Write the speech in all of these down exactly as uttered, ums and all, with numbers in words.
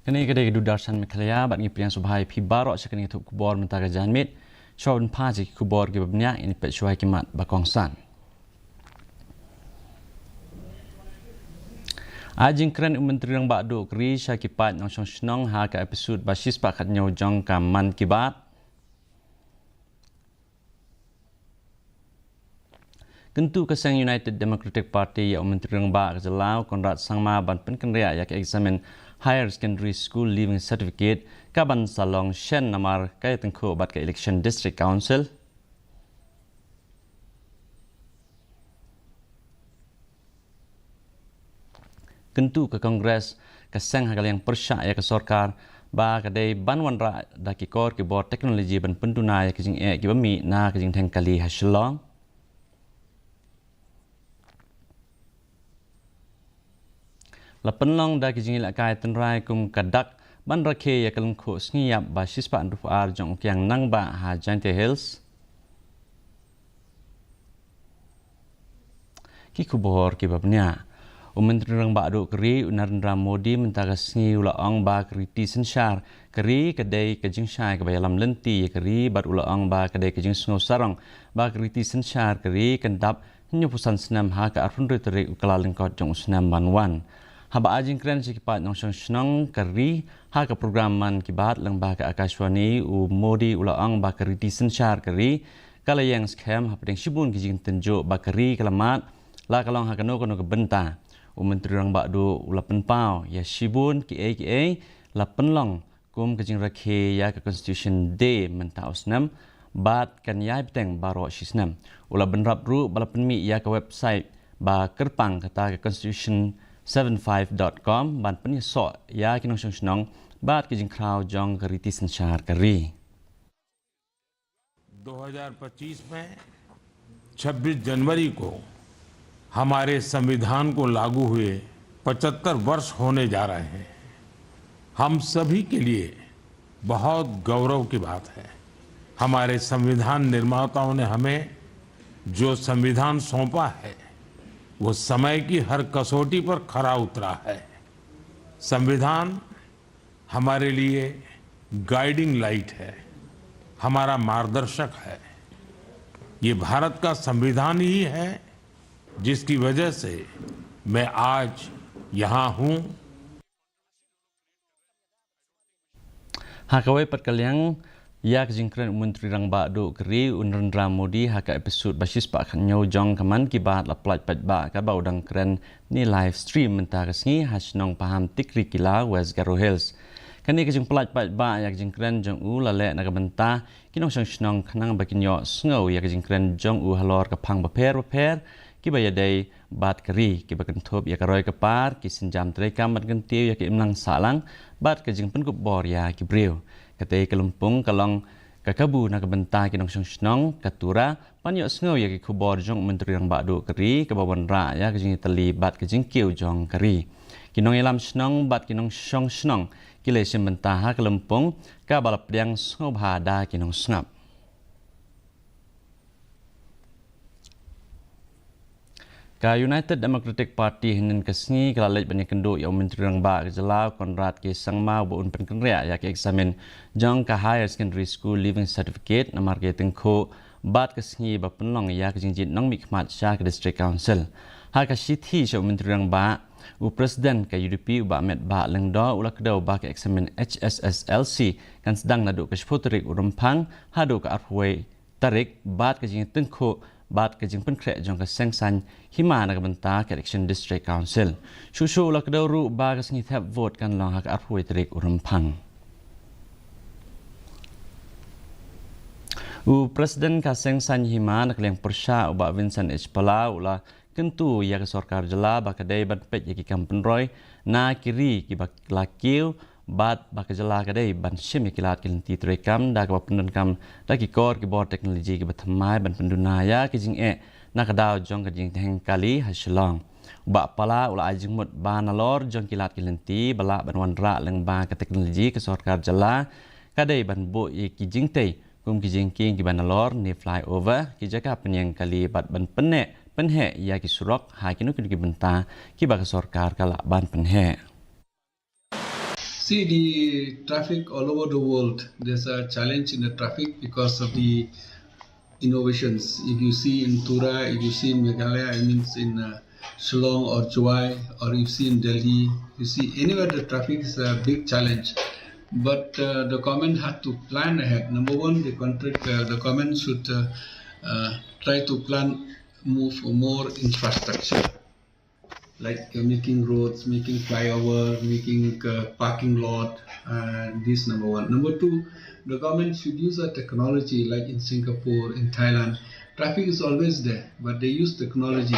Kane ka dei ka Doordarshan Meghalaya, bad ngi pdiang sngewbha ïa phi baroh sha kane ka tnat khubor mynta ka janmiet. Shuwa ban phai sha ki khubor kiba bniah, ngin peit shuwa ki mat ba kongsan. Ai jingkren u Myntri Rangbah Duh ka ri sha ki paid nongshong shnong ha ka episode ba shispah khatñiew jong ka Mann Ki Baat. Kyntu ka seng United Democratic Party ïa u Myntri Rangbah ka jylla u Conrad Sangma ban pynkynriah ïa ka eksamin Higher Secondary School Leaving Certificate, kaban sa long shen namar ka ïatyngkhuh bad ka election District Council. Kyntu ka Congress ka seng ha ka liang pyrshah ïa ka sorkar ba ka dei ban wanrah da ki kor ki bor technology ban pynduna ïa ki jingeh kiba mih na ka jingdheng kali ha Shillong. La pynlong da ki jingïalehkai tynrai kum ka dak ban rakhe ïa ka lyngkhuh sngi ïap ba shispah hynriewphew ar jong u Kiang Nangbah ha Jaintia Hills. Ki khubor kiba bniah. U Myntri Rangbah Duh ka ri u Narendra Modi mynta ka sngi u la ong ba ka riti synshar ka ri ka dei ka jingshai kaba ïalam lynti ïa ka ri, bad u la ong ba ka dei ka jingsngew sarong ba ka riti synshar ka ri kan dap hynñiewphew san snem ha ka arphew hynriew tarik u Kyllalyngkot jong u snem ban wan. Haba ai jingkren sha ki paid nongshong shnong ka ri ha ka program Mann Ki Baat lyngba ka Akashvani, u Modi u la ong ba ka riti synshar ka ri ka la ïeng skhem hapdeng shibun ki jingtynjuh ba ka ri ka la mad, la ka long ha kano kano ka bynta. U Myntri Rangbah Duh u la pynpaw ïa shibun kiei kiei la pynlong kum ka jingrakhe ïa ka Constitution Day mynta u snem, bad kan ïai bteng baroh shi snem. U la bynrap ruh ba la pynmih ïa ka website ba kyrpang kata ka constitution seven five dot com ban pynïasoh ïa ki nongshong shnong bad ki jingkhraw jong ka riti synshar ka ri. दो हज़ार पच्चीस में छब्बीस जनवरी को हमारे संविधान को लागू हुए पचहत्तर वर्ष होने जा रहे हैं। हम सभी के लिए बहुत गौरव की बात है। हमारे संविधान निर्माताओं ने हमें जो संविधान सौंपा है, वो समय की हर कसौटी पर खरा उतरा है। संविधान हमारे लिए गाइडिंग लाइट है, हमारा मार्गदर्शक है। ये भारत का संविधान ही है, जिसकी वजह से मैं आज यहाँ हूँ। Ha kawei pat ka liang, ïa ka jingkren u Myntri Rangbah Duh ka ri u Narendra Modi ha ka episode ba shispah khatñiew jong ka Mann Ki Baat la pyllait paidbah katba u dang kren ne live stream mynta ka sngi ha shnong Paham Tikri Kila, West Garo Hills. Kane ka jingpyllait paidbah ïa ka jingkren jong u la leh na ka bynta ki nongshong shnong khnang ba kin ïohsngew ïa ka jingkren jong u halor ka phang bapher bapher kiba ïadei bad ka ri, kiba kynthup ïa ka roi ka par, ki sienjam treikam ban kyntiew ïa ka imlang sahlang bad ka jingpynkup bor ïa ki briew. Katei ka lympung ka long ka kabu na ka bynta ki nongshong shnong, ka Tura, ban ïohsngew ïa ki khubor jong u Myntri Rangbah Duh ka ri kaba wanrah ïa ka jingïatylli bad ka jingkiew jong ka ri. Ki nongïalam shnong bad ki nongshong shnong ki la shim bynta ha ka lympung kaba la pdiang sngewbha da ki nongsngap. Ka United Democratic Party hynnin ka sngi ka la leit ban ïakynduh ïa u Myntri Rangbah ka jylla u Conrad K Sangma uba un pynkynriah ïa ka eksamin jong ka Higher Secondary School Leaving Certificate namar ka ïatyngkhuh bad ka sngi ba pynlong ïa ka jingjied nongmihkhmat sha ka District Council. Ha ka shithi sha u Myntri Rangbah, u President ka U D P u Bah Metbah Lyngdoh u la kdew ba ka eksamin H S S L C kan sdang naduh ka shiphew tarik u Rymphang haduh ka arphew wei tarik bad ka jingïatyngkhuh bad ka jingpynkhreh jong ka seng saiñ hima na ka bynta ka election District Council. Shuh shuh u la kdew ruh ba ka sngi thep vote kan long ha ka arphew wei tarik u Rymphang. U President ka seng saiñ hima na ka liang pyrshah u Bah Vincent H Pala u la kyntu ïa ka sorkar jylla ba ka dei ban peit ïa ki kam pynroi na ki ri kiba la kiew bad ba ka jylla ka dei ban shim ïa ki lad ki lynti treikam da kaba pyndonkam da ki kor ki bor technology kiba thymmai ban pynduna ïa ka jingeh na ka daw jong ka jingdheng kali ha Shillong. U Bah Pala u la ai jingmut ba nalor jong ki lad ki lynti ba lah ban wanrah lyngba ka technology ka sorkar jylla ka dei ban buh ïa ki jingtei kum ki jingkieng kiba nalor ne flyover, ki jaka pynïeng kali bad ban pynneh pynheh ïa ki surok ha kino kino ki bynta kiba ka sorkar ka lah ban pynheh. See the traffic all over the world. There's a challenge in the traffic because of the innovations. If you see in Tura, if you see in Meghalaya, I mean in uh, Shillong or Jowai, or you see in Delhi, you see anywhere the traffic is a big challenge. But uh, the government had to plan ahead. Number one, the contract, uh, the government should uh, uh, try to plan move for more infrastructure, like uh, making roads, making flyover, making uh, parking lot. Uh, this number one. Number two, the government should use a technology like in Singapore, in Thailand. Traffic is always there, but they use technology.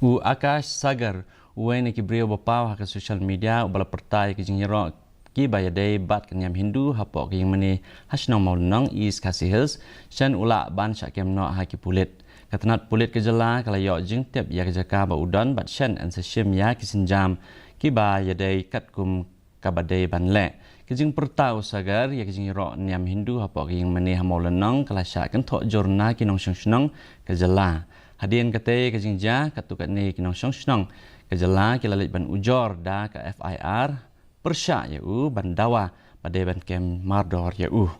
U Akash Sagar, uwei na ki briew ba paw ha ka social media, uba la pyrta ïa ki jingïaroh kiba ïadei bad ka niam Hindu hapoh ka ïingmane ha shnong Mawlynnong, East Khasi Hills, shen u lah ban shah kem noh ha ki pulit. Ka tnat pulit ka jylla ka la ïoh jingtip ïa ka jaka ba u don bad shen yn sa shim ïa ki sienjam kiba ïadei katkum kaba dei ban leh. Ka jingpyrta u Sagar ïa ka jingïaroh niam Hindu hapoh ka ïingmane ha Mawlynnong ka la shah kynthoh jur na ki nongshong shnong ka jylla. Hadien katei ka jingjia, katto katne ki nongshong shnong ka jylla ki la leit ban ujor da ka F I R pyrshah ïa u ban dawa ba dei ban kem mardor ïa u.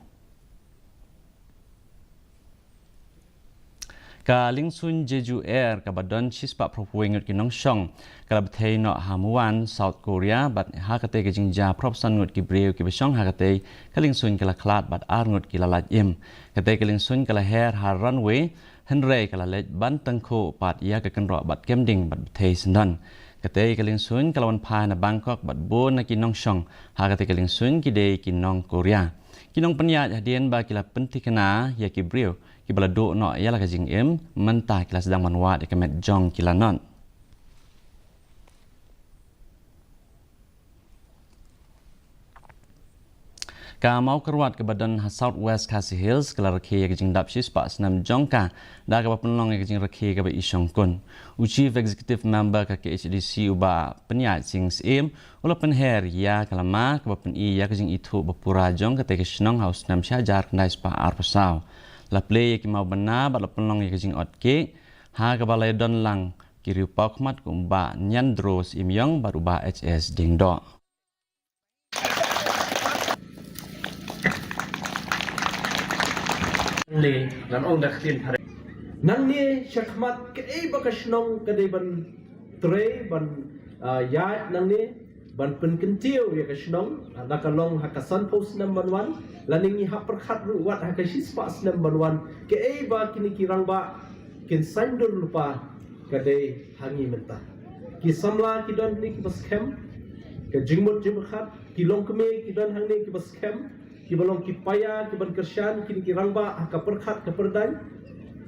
Ka liengsuiñ Jeju Air kaba don shispah phraphew wei ngut ki nongshong ka la bthei noh ha Muan, South Korea, bad ha katei ka jingjia phraphew san ngut ki briew kiba shong ha katei ka liengsuiñ ki la khlad bad ar ngut ki la lait im. Katei ka liengsuiñ ka la her ha runway, hynrei ka la leit ban tyngkhuh pat ïa ka kynroh bad kem ding bad bthei syndon. Katei ka liengsuiñ ka la wan phai na Bangkok bad bun na ki nongshong ha katei ka liengsuiñ ki dei ki nong Korea. Ki nongpynïaid hadien ba ki la pynthikna ïa ki briew kiba la duh noh ïa la ka jingim, mynta ki la sdang ban wad ïa ka met jong ki lanot. Ka Mawkyrwat kaba don ha South West Khasi Hills ka la rakhe ïa ka jingdap shispah snem jong ka da kaba pynlong ïa ka jingrakhe kaba i shongkun. U Chief Executive Member ka K H A D C u Bah Pynïaid Sing Syiem u la pynher ïa ka lama kaba pyni ïa ka jingithuh ba pura jong katei ka shnong ha u snem shi hajar khyndai spah arphew saw. La plie ïa ki mawbynna bad la pynlong ïa ka jingot cake ha kaba la ïadon lang ki riewpawkhmat kum u Bah Niandro Syiem Ïong bad u Bah H S Diengdoh. Nangne ngan ong da ka ktien phareng. Nangne shakhmat kaei ba ka shnong ka dei ban trei ban ïaid nangne ban pynkyntiew ïa ka shnong, la ka long ha ka sanphew snem ban wan, lane ngi hap pyrkhat ruh wat ha ka shispah snem ban wan, kaei ba kine ki rangbah kin saiñdur lypa ka dei ha ngi mynta. Ki samla ki don hangne kiba skhem, ka jingmut jingpyrkhat, ki longkmie ki don hangne kiba skhem, kiba long ki paia, kiban kyrshan kine ki rangbah ha ka pyrkhat ka pyrdaiñ.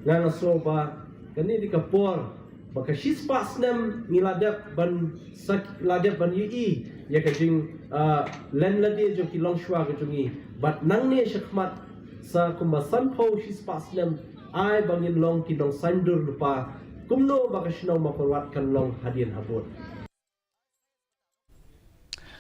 Nga nga sngew ba kane dei ka por ba ka shispah snem ngi la dep ban sak, la dep ban ïohi ïa ka jing, ah, len lade jong ki longshuwa ka jong ngi. Bad nangne shakhmat sa kumba sanphew shispah snem ai ba ngin long ki nongsaiñdur lypa kumno ba ka shnong Mawkyrwat kan long hadien habud.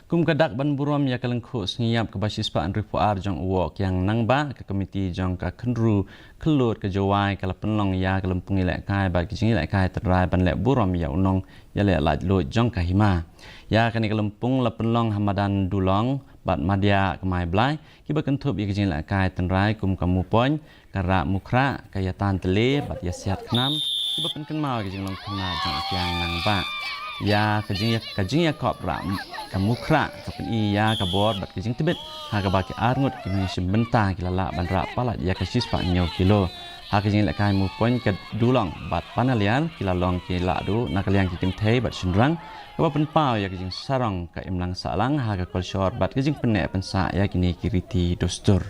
Kum ka dak ban burom ïa ka lyngkhuh sngi ïap kaba shispah hynriewphew ar jong u Woh Kiang Nangbah, ka komiti jong ka Khynru Khyllood ka Jowai ka la pynlong ïa ka lympung ïalehkai bad ka jingïalehkai tynrai ban leh burom ïa u nongïaleh laitluid jong ka hima. Ïa kane ka lympung la pynlong ha madan Dulong bad Madiah Kmaiblai, kiba kynthup ïa ka jingïalehkai tynrai kum ka Mupoiñ, ka Rah Mukhrah, ka Ïatan Tylli bad Ïasiat Khnam, kiba pynkynmaw ïa ka jinglong khynnah jong u Kiang Nangbah. Ïa ka jingïa, ka jingïakop Rah ka Mukhrah ka pyni ïa ka bor bad ka jingtbit ha kaba ki arngut ki nongïashim bynta ki la lah ban rah palat ïa ka shispah hynñiew kilo. Ha ka jingïalehkai Mupoiñ ka Dulong bad Panaliar ki la long ki lahduh na ka liang ki kynthei bad shynrang, kaba pynpaw ïa ka jingsarong ka imlang sahlang ha ka kolshor bad ka jingpynneh pynsah ïa kine ki riti dustur.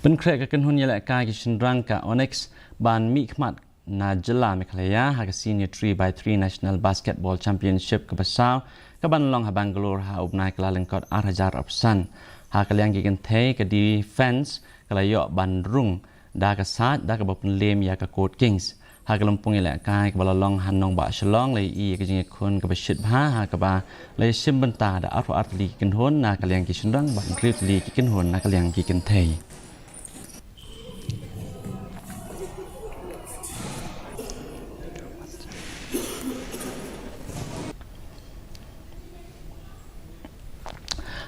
Pynkhreh ka kynhun ïalehkai ki shynrang ka Onyx ban mihkhmat na jylla Meghalaya ha ka Senior Three by Three National Basketball Championship kaba saw, kaban long ha Bangalore ha u bnai Kyllalyngkot ar hajar arphew san. Ha ka liang ki kynthei ka Defence ka la ïoh ban rung da ka sat da kaba pynlem ïa ka Court Kings. Ha ka lympung ïalehkai kaba la long ha nongbah Shillong la ïohi ïa ka jingïakhun kaba shit bha ha kaba la ïashim bynta da arphew ar tylli ki kynhun na ka liang ki shynrang bad hynriew tylli ki kynhun na ka liang ki kynthei.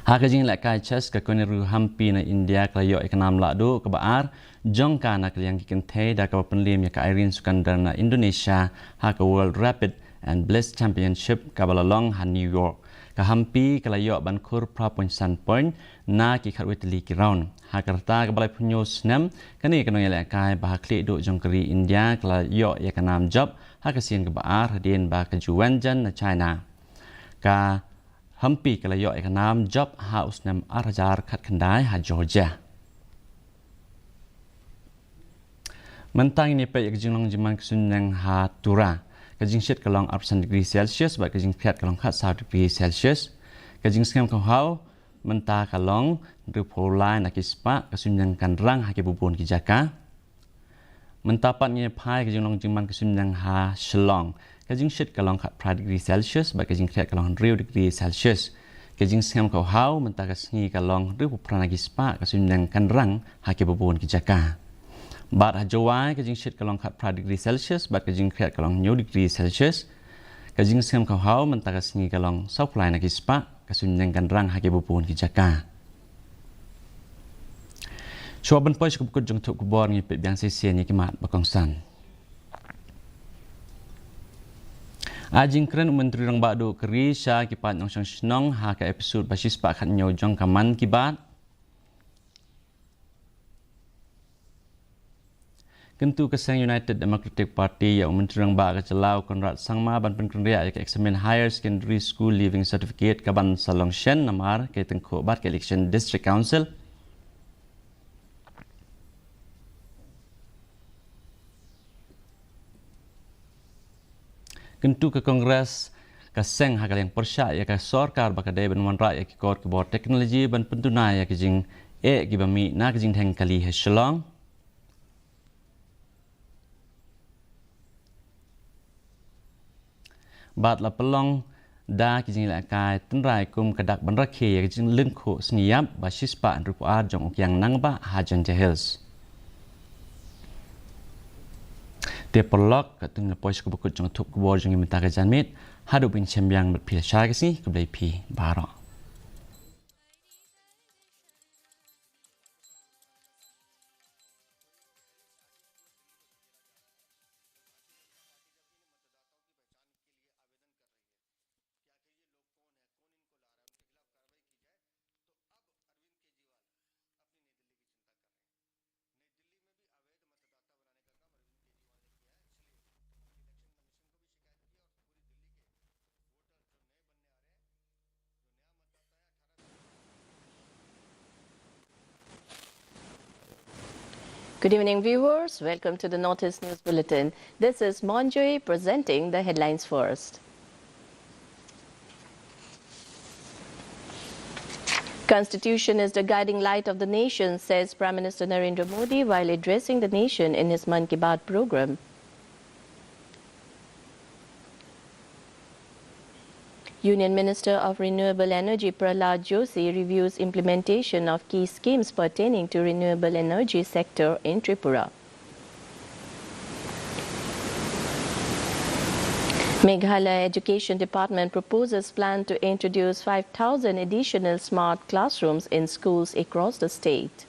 Ha ka jingïalehkai chess, ka Koneru Humpy na India ka la ïoh ïa ka nam lahduh kaba ar jong ka na ka liang ki kynthei da kaba pynliem ïa ka Irene Sukandar na Indonesia ha ka World Rapid and Bliss Championship kaba la long ha New York. Ka Humpy ka la ïoh ban khur phra point san point na ki khatwei tylli ki round. Ha ka rta kaba laiphew hynñiew snem, kane ka nongïalehkai ba ha khlieh duh jong ka ri India ka la ïoh ïa ka nam jop ha ka sien kaba ar hadien ba ka Ju Wenjun na China. Ka Humpy ka la ïoh ïa ka nam jop ha u snem ar hajar khatkhyndai ha Georgia. Mynta ngin ïa peit ïa ka jinglong jingman ka suiññiang ha Tura. Ka jingshit ka long arphew san degree Celsius bad ka jingkhriat ka long khatsaw degree Celsius. Ka jingsngewkhaw mynta ka long hynriewphew lai na ki spah, ka suiññiang kan rang ha kiba bun ki jaka. Mynta pat ngin ïa phai ka jinglong jingman ka suiññiang ha Shillong. Ka jingshit ka long khatphra degree Celsius bad ka jingkhriat ka long hynriew degree Celsius. Ka jingsngewkhaw mynta ka sngi ka long hynriewphew phra na ki spah, ka suiññiang kan rang ha kiba bun ki jaka. Bad ha Jowai ka jingshit ka long khatphra degree Celsius bad ka jingkhriat ka long hynñiew degree Celsius. Ka jingsngewkhaw mynta ka sngi ka long sawphew lai na ki spah, ka suiññiang kan rang ha kiba bun ki jaka. Shuwa ban poi sha kaba kut jong ka thup khubor, ngin peit biang shisien ïa ki mat ba kongsan. Ai jingkren u Myntri Rangbah Duh ka ri sha ki paid nongshong shnong ha ka episode ba shispah khathynñiew jong ka Mann Ki Baat. Kyntu ka seng United Democratic Party ïa u Myntri Rangbah ka jylla u Conrad Sangma ban pynkynriah ïa ka Examine Higher Secondary School Leaving Certificate kaban sa long shen namar ka tyngkhuh bad ka election District Council. Kyntu ka Congress ka seng ha ka liang pyrshah ïa ka sorkar ba ka dei ban wanrah ïa ki kor ki bor technology ban pynduna ïa ki jingeh kiba mih na ka jingdheng kali ha Shillong. Bad la pynlong da ki jingïalehkai tynrai kum ka dak ban rakhe ïa ka jinglyngkhuh sngi ïap ba shispah hynriewphew ar jong u Kiang Nangbah ha Jaintia Hills. Te paralok, katne la poi sha kaba kut jong ka thup khubor jong ngi mynta ka janmiet. Haduh ban ïashem biang bad phi lashai ka sngi, khublei phi baroh. Good evening, viewers. Welcome to the Northeast News Bulletin. This is Monjoy presenting the headlines first. Constitution is the guiding light of the nation, says Prime Minister Narendra Modi while addressing the nation in his Mann Ki Baat program. Union Minister of Renewable Energy Prahlad Joshi reviews implementation of key schemes pertaining to renewable energy sector in Tripura. Meghalaya Education Department proposes plan to introduce five thousand additional smart classrooms in schools across the state.